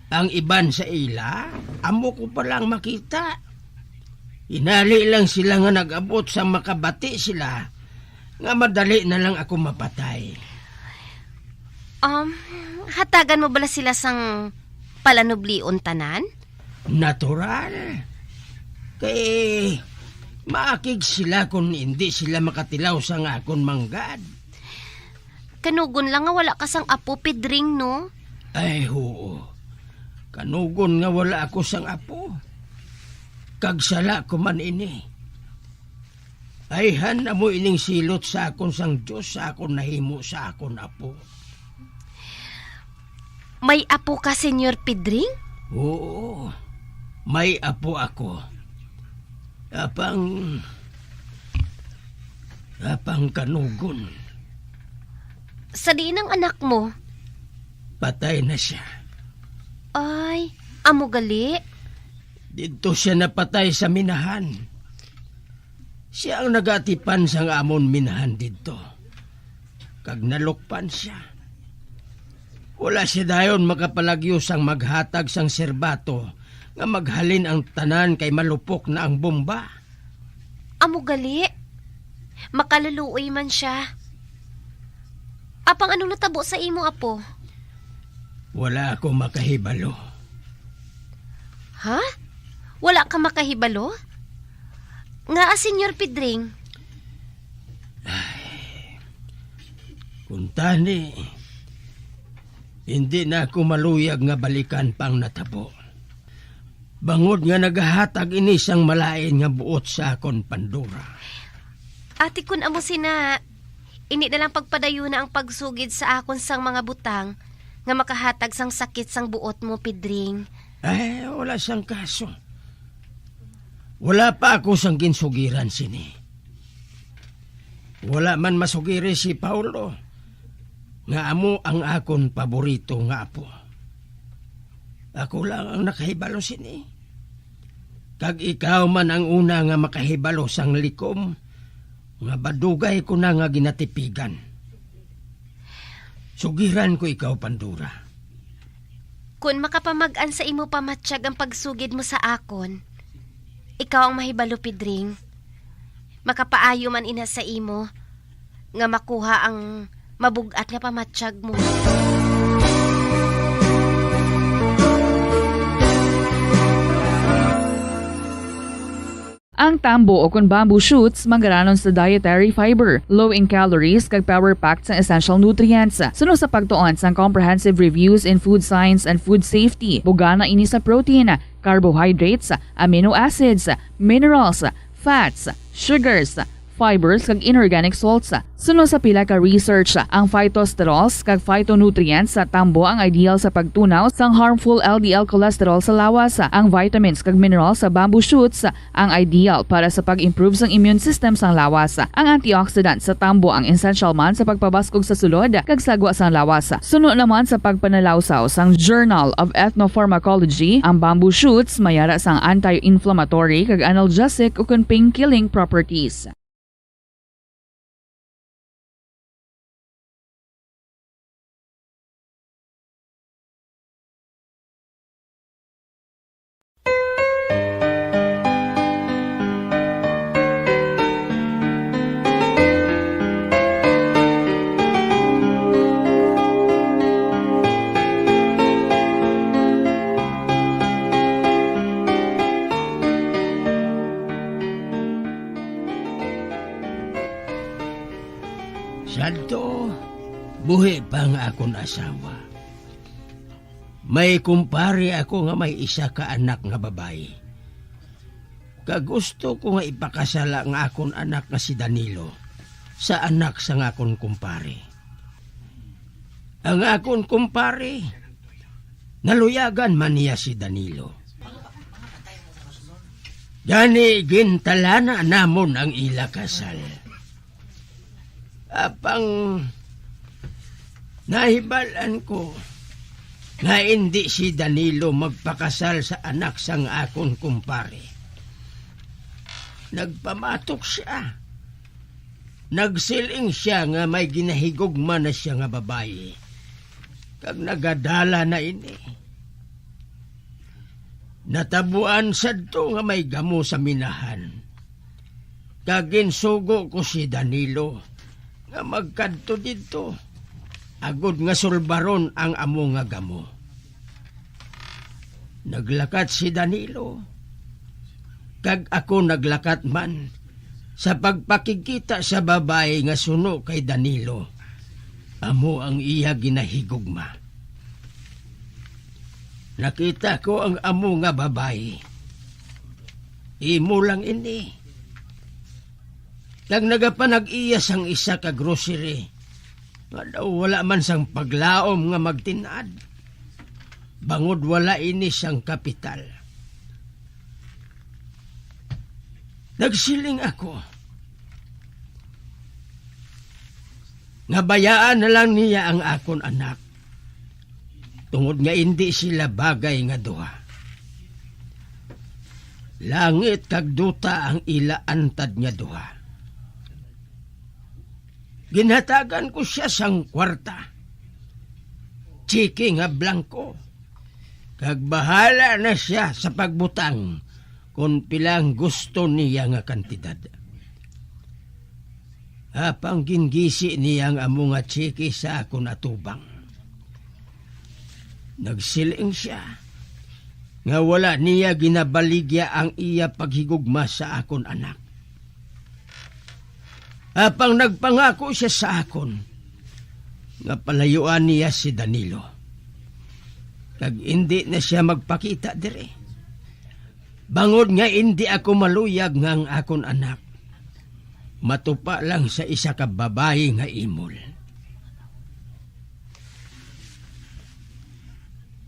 ang iban sa ila, amo ko pa lang makita. Hinali lang sila nga nag-abot sa makabati sila nga madali na lang ako mapatay. Um, hatagan mo bala sila sang palanublion tanan? Natural. Kay maakig sila kon hindi sila makatilaw sang akon manggad. Kanugon lang nga wala ka sang apo, Pedring, no? Ay, huo. Kanugon nga wala ako sang apo. Kag sala ko man ini. Ayhan na mo ining silot sa akon sang Dios sa akon nahimo sa akon apo. May apo ka, Senyor Pedring? Oo, may apo ako. Apang, apang kanugon. Sa diin ang anak mo? Patay na siya. Ay, amo gali? Didto siya napatay sa minahan. Siya ang nagatipan sang amon minahan didto, kag nalukpan sia. Wala sia dayon makapalagyo sang maghatag sang serbato nga maghalin ang tanan kay malupok na ang bomba. Amo gali, makaluluoy man sia. Apang ano natabo sa imo, apo? Wala ako makahibalo. Ha? Wala ka makahibalo? Ngaa, Senyor Pedring? Ay, kuntani, hindi na ako maluyag nga balikan pa ang natabo. Bangod nga nagahatag ini sang malain nga buot sa akon, Pandora. Ati, kun amo sina, ini na lang pagpadayuna ang pagsugid sa akon sang mga butang nga makahatag sang sakit sang buot mo, Pedring. Ay, wala sang kaso. Wala pa ako sang ginsugiran sini. Wala man masugiri si Paulo nga amo ang akon paborito nga apo. Ako lang ang nakahibalo sini. Kag ikaw man ang una nga makahibalo sang likom nga madugay ko na nga ginatipigan. Sugiran ko ikaw, Pandora. Kon makapamag-an sa imo pamatyag ang pagsugid mo sa akon, ikaw ang mahibalo, Pedring. Makapaayo man ina sa imo nga makuha ang mabug-at nga pamatyag mo. Ang tambo o kon bamboo shoots manggaranon sa dietary fiber, low in calories, kag power-packed sang essential nutrients. Suno sa pagtuon sang Comprehensive Reviews in Food Science and Food Safety, bugana ini sa protein, carbohydrates, amino acids, minerals, fats, sugars, fibers, kag inorganic salts. Suno sa pila ka research, ang phytosterols kag phytonutrients sa tambo ang ideal sa pagtunaw sang harmful L D L cholesterol sa lawas. Ang vitamins kag minerals sa bamboo shoots ang ideal para sa pag-improve sang immune system sang lawas. Ang antioxidant sa tambo ang essential man sa pagpabaskog sa sulod kag sagwa sang lawas. Suno naman sa pagpanalawsaw sang Journal of Ethnopharmacology, ang bamboo shoots may ara sang anti-inflammatory kag analgesic ukon pain-killing properties. Sadto, buhi pa ang akon asawa. May kumpare ako nga may isa ka anak nga babayi. Kag gusto ko nga ipakasal ang akon anak nga si Danilo sa anak sang akon kumpare. Ang akon kumpare, naluyagan man niya si Danilo. Gani, gintalana namon ang ila kasal. Apang nahibal-an ko nga indi si Danilo magpakasal sa anak sang akon kumpare. Nagpamatok sia. Nagsiling sia nga may ginahigugma na sia nga babayi, kag nagadala na ini. Natabuan sadto nga may gamo sa minahan, kag ginsugo ko si Danilo nga magkadto didto, agod nga sulbaron ang amo nga gamo. Naglakat si Danilo, kag ako naglakat man sa pagpakigkita sa babayi nga suno kay Danilo. Amo ang iya ginahigugma. Nakita ko ang amo nga babayi. Imo lang ini. Kag nagapanag-iya sang isa ka grocery, nga daw wala man sang paglaom nga magtin-ad, bangod wala ini sang kapital. Nagsiling ako nga bayaan na lang niya ang akon anak, tungod nga indi sila bagay nga duha. Langit kag duta ang ila antad nga duha. Ginhatagan ko sia sang kwarta, tseke nga blangko, kag bahala na sia sa pagbutang kon pila ang gusto niya nga kantidad. Apang gingisi niya ang amo nga tseke sa akon atubang. Nagsiling sia nga wala niya ginabaligya ang iya paghigugma sa akon anak. Apang nagpangako sia sa akon nga palayuan niya si Danilo, kag indi na sia magpakita diri, bangod nga indi ako maluyag nga ang akon anak matupa lang sa isa ka babayi nga imol.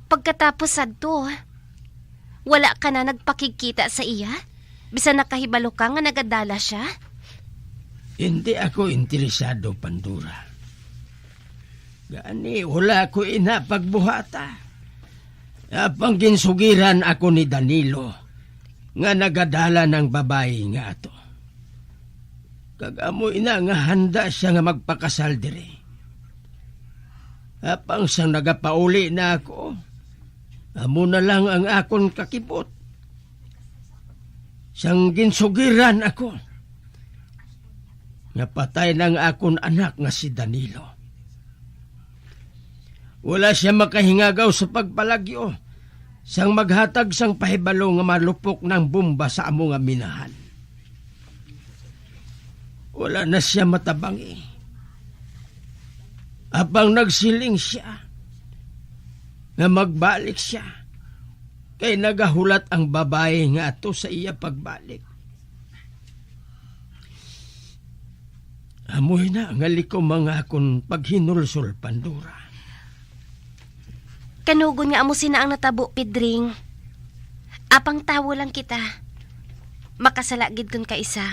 Pagkatapos sadto, wala ka na nagpakigkita sa iya, bisan nakahibalo ka nga nagadala sia? Hindi ako interesado, Pandora. Gani, wala ko ina pagbuhata. Apang ginsugiran ako ni Danilo nga nagadala ang babayi nga ato. Kag amo ina nga handa sia nga magpakasal diri. Apang sang nagapauli na ako, amo na lang ang akon kakibot. Sang ginsugiran ako, napatay na ang akon anak nga si Danilo. Wala sia makahingagaw sa pagpalagyo sang maghatag sang pahibalo nga malupok na ang bomba sa amo nga minahan. Wala na sia matabangi. Apang nagsiling sia nga magbalik sia, kay nagahulat ang babayi nga ato sa iya pagbalik. Amoy na nga likom ang akon paghinulsol, Pandora. Kanugon nga amo sina ang natabo, Pedring. Apang tawo lang kita. Makasala gid kun kaisa.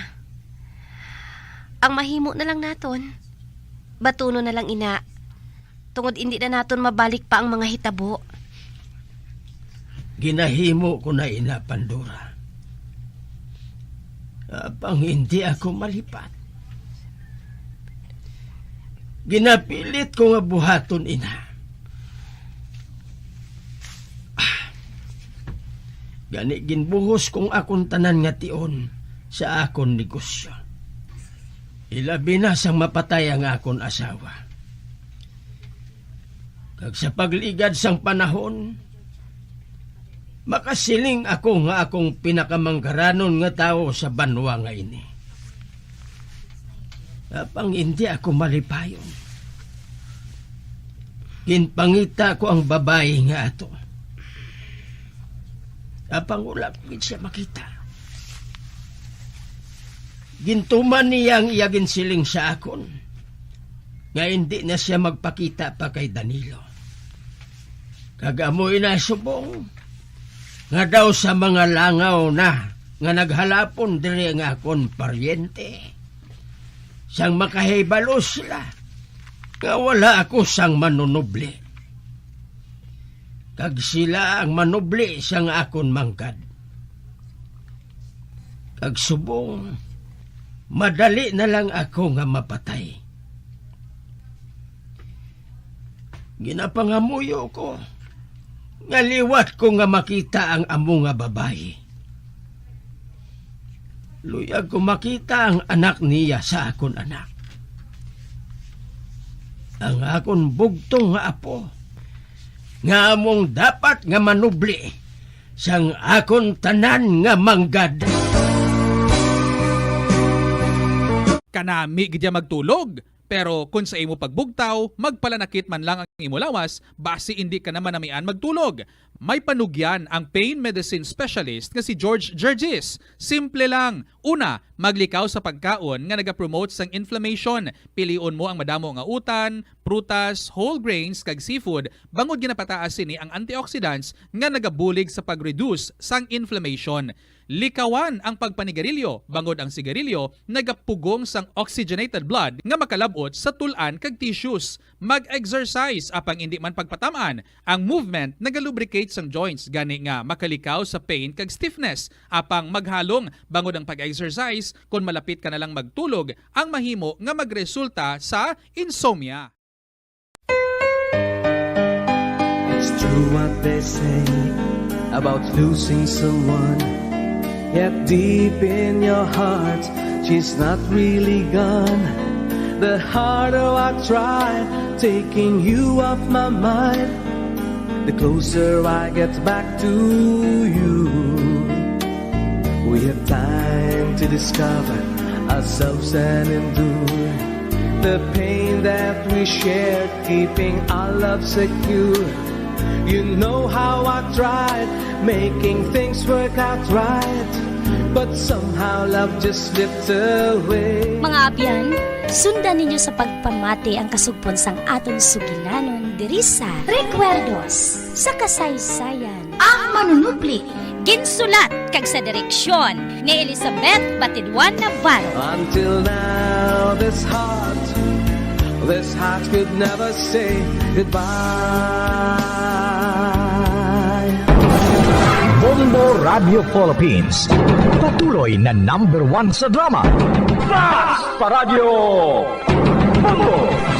Ang mahimo na lang naton, batunon na lang ina, tungod indi na naton mabalik pa ang mga hitabo. Ginahimo ko na ina, Pandora. Apang hindi ako malipat. Ginapilit ko nga buhaton ina. Ah. Gani ginbuhos kong akon tanan nga tion sa akon negosyo. Ilabi na sang mapatay ang akon asawa. Kag sa pagligad sang panahon, makasiling ako nga akong pinakamanggaranon nga tawo sa banwa nga ini. Apang hindi ako malipayon. Ginpangita ko ang babayi nga ato. Apang wala ko gid siya makita. Gintuman niya ang iya ginsiling sa akon nga hindi na sia magpakita pa kay Danilo. Kag amoy nasubong nga daw sa mga langaw na nga naghalapon diri nga akon paryente, sang makahibalo sila nga wala ako sang manunubli. Kag sila ang manubli sang akon manggad. Kag subong, madali na lang ako nga mapatay. Ginapangamuyo ko nga liwat ko nga makita ang amo nga babayi. Luyag ko makita ang anak niya sa akon anak. Ang akon bugtong nga apo, nga among dapat nga manubli sang akon tanan nga manggad. Kanami gid ya magtulog, pero kon sa imo pagbugtaw, magpalanakit man lang ang imo lawas, basi indi ka na manamian magtulog. May panugyan ang pain medicine specialist nga si George Gergis. Simple lang. Una, maglikaw sa pagkaon nga nagapromote sang inflammation. Pilion mo ang madamo nga utan, prutas, whole grains, kag seafood, bangod ginapataas sini ang antioxidants nga nagabulig sa pag-reduce sang inflammation. Likawan ang pagpanigarilyo, bangod ang sigarilyo nagapugong sang oxygenated blood nga makalab-ot sa tul-an kag tissues. Mag-exercise, apang indi man pagpatam-an. Ang movement nagalubricate sang joints, gani nga makalikaw sa pain kag stiffness. Apang maghalong, bangod ang pag-exercise kon malapit ka na lang magtulog, ang mahimo nga magresulta sa insomnia. It's true what they say about losing someone. Yet deep in your heart, she's not really gone. The harder I try taking you off my mind, the closer I get back to you. We have time to discover ourselves and endure the pain that we shared, keeping our love secure. You know how I tried making things work out right, but somehow love just slipped away. Mga abyan, sundan ninyo sa pagpamati ang kasugpon sang aton sugilanon diri sa Recuerdos sa Kasaysayan. Ang Manunubli. Ginsulat kag sa direksyon ni Elizabeth Batidwan Navarro. Until now, this heart, this heart could never say goodbye. Bombo Radio Philippines, patuloy na number one sa drama. Basta Radyo Bombo!